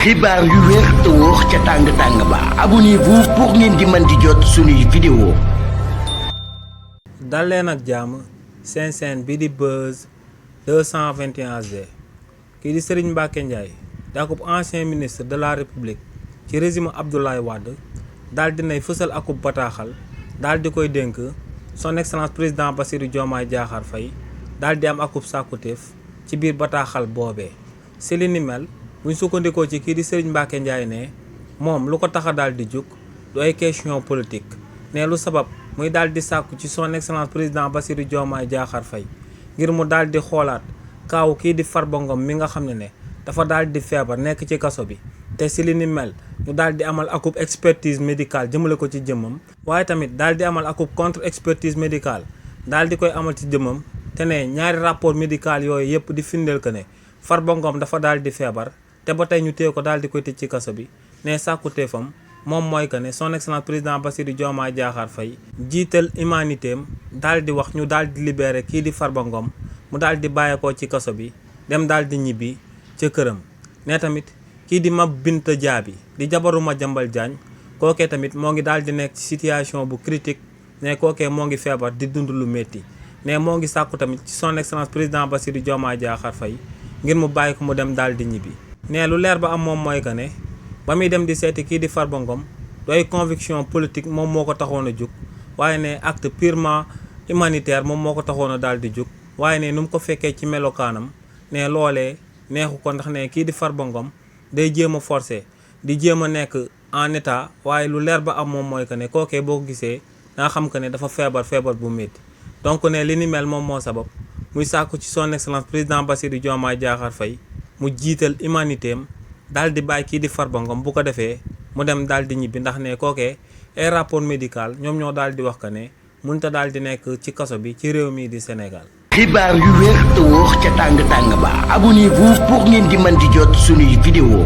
xibaar yu wér te wóor ca tàng-tàng ba abonnez-vous pour ngeen di mën di jot suñuy vidéo. dal leen ak jàmm seen chaîne bi di Buzz 221G kii di Serigne Mbacké Ndiaye dakub ancien ministre de la République ci régime Abdoulaye Wade daal dinay fësal akub bataaxal daal di koy dénk son excellence président Bassirou Diomaye Diakhar Faye daal di am akub sàkkuteef ci biir bataaxal boobee si li ni mel buñ sukkandikoo ci kii di Serigne Mbacké Ndiaye ne moom lu ko tax a daal di jug du ay question politique ne lu sabab muy daal di sàkku ci son excellence président Bassirou Diomaye Diakhar Faye ngir mu daal di xoolaat kaaw kii di Farba Ngom mi nga xam ne dafa daal di feebar nekk ci kaso bi te si li ni mel ñu daal di amal akub expertise médicale jëmale ko ci jëmmam waaye tamit daal di amal akub contre expertise médicale daal di koy amal ci jëmmam te ne ñaari rapport médical yooyu yëpp di firndeel que ne Farba Ngom dafa daal di feebar te ba tey ñu téye ko daal di koy tëj ci kaso bi ne sàkkuteefam moom mooy que ne son excellence président Bassirou Diomaye Diakhar Faye jiital humanité am daal di wax ñu daal di libéré kii di Farba Ngom mu daal di bàyyeekoo ci kaso bi dem daal di ñibbi ca këram. ne tamit kii di Mame Binta Diaby di jabaru Madiambal Diagne kookee tamit moo ngi daal di nekk ci situation bu critique ne kookee moo ngi feebar di dund lu métti ne moo ngi sàkku tamit ci son excellence président Bassirou Diomaye Diakhar Faye ngir mu bàyyi ko mu dem daal di ñibbi. ne lu leer ba am moom mooy que ne ba muy dem di seeti kii di Farba Ngom doy conviction politique moom moo ko taxoon a jóg waaye ne acte purement humanitaire moom moo ko taxoon a daal di jóg waaye ne nu mu ko fekkee ci melokaanam ne loolee neexu ko ndax ne kii di Farba Ngom day jéem a forcé di jéem a nekk en état waaye lu leer ba am moom mooy que ne kookee boo ko gisee nga xam que ne dafa feebar bu métti donc ne li ni mel moom moo sabab muy sàkku ci son excellence président Bassirou Diomaye Diakhar Faye mu jiital humanité am daal di bàyyi kii di Farba Ngom bu ko defee mu dem daal di ñibbi ndax ne kookee ay rapport médical ñoom ñoo daal di wax que ne mënut a daal di nekk ci kaso bi ci réew mii di Sénégal. xibaar yu wér te wóor ca tàng-tàng ba abonnez-vous pour ngeen di mën di jot suñuy vidéo.